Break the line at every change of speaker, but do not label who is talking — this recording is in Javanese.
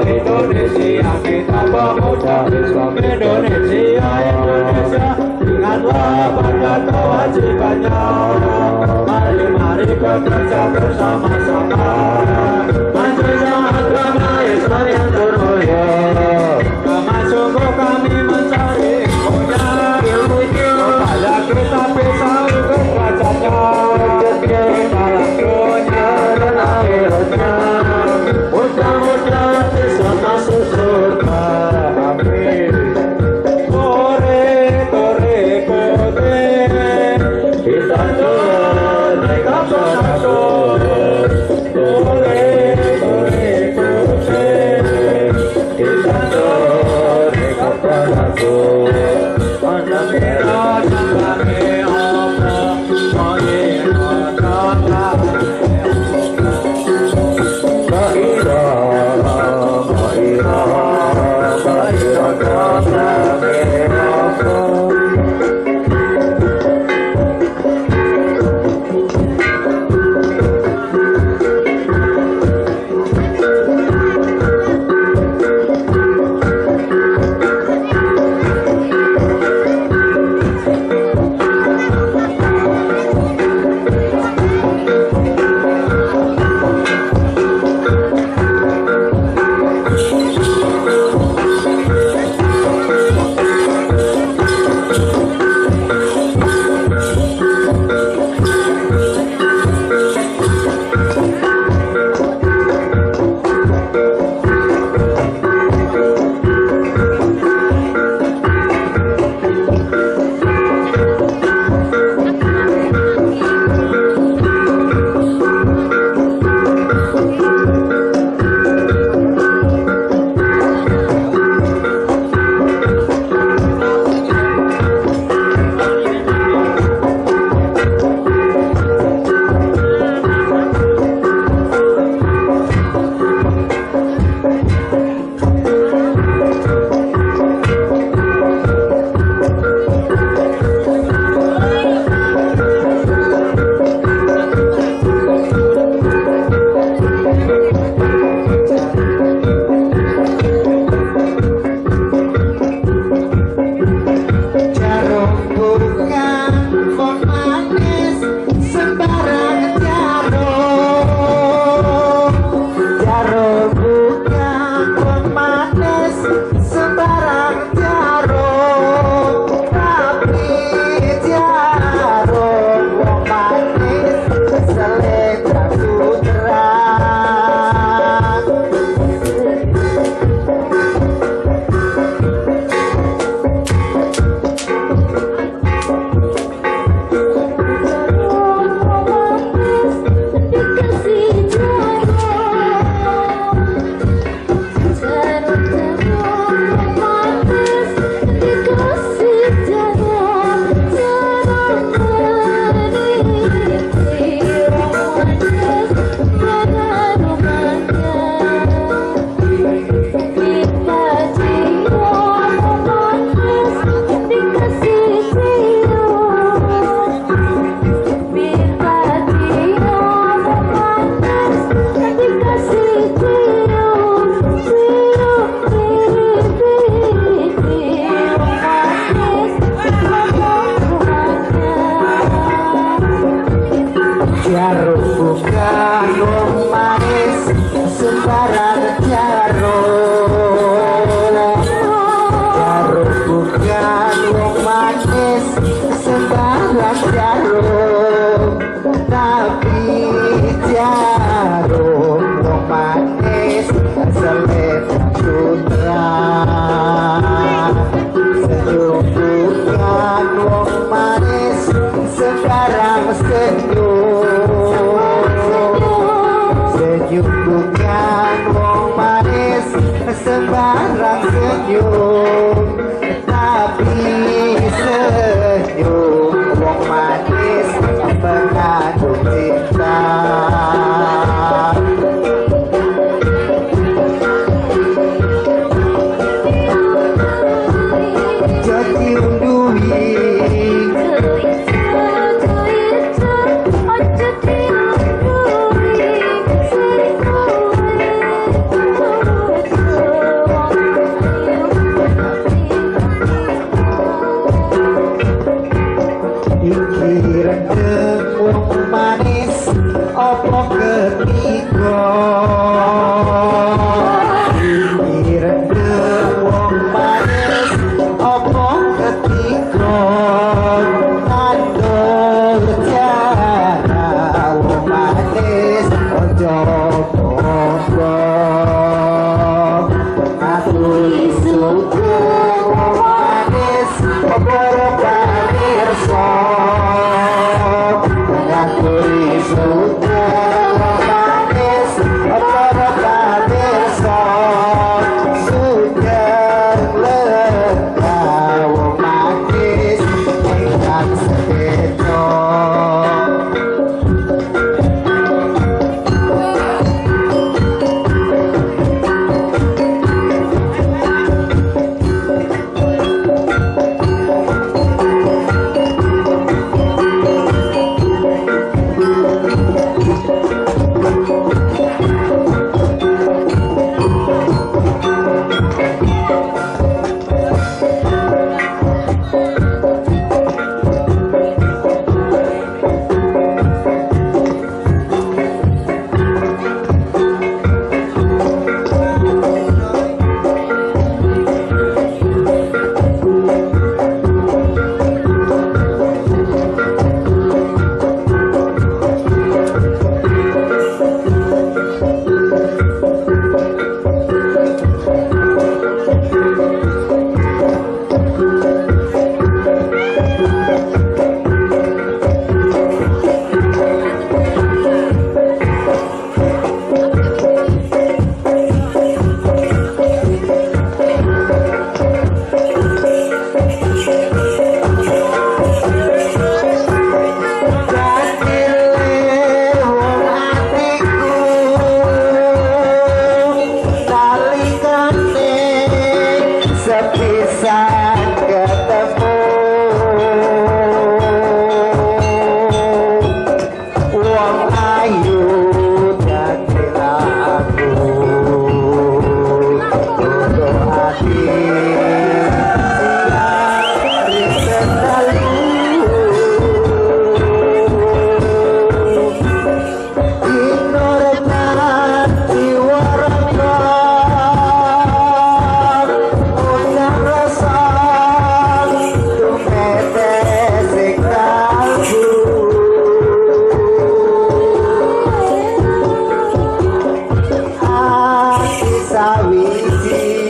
Indonesia, kita pemuda Islam Indonesia, Indonesia, ingatlah pada kewajibannya. Mari mari bekerja bersama-sama, majunya agama Islam yang termulia. Sungguh kami mencari ilmunya, supaya kita bisa ukur derajatnya dalam dunia dan akhiratnya. Mudah-mudahan bisa masuk surga. Amin. Tore tore kote kita mereka bersatu. Tore tore kote kita mereka bersatu. Warna merah kami apa Senyum tapi senyum wong manis mengandung cinta. Jadi unduhi iki rendeng wong manis apa ketiga, iki rendeng wong manis apa ketiga, nandur jana wong manis aja bangga, ngaturi sugeng wong manis para pamirsa, ngaturi sugeng wong manis para pamirsa, sugeng lenggah wong manis ingkang sekeca. Dakile wong atiku nalikane sepisan ketemu, wong ayu dadi lagu untuk ati siang dalu. Sawiji.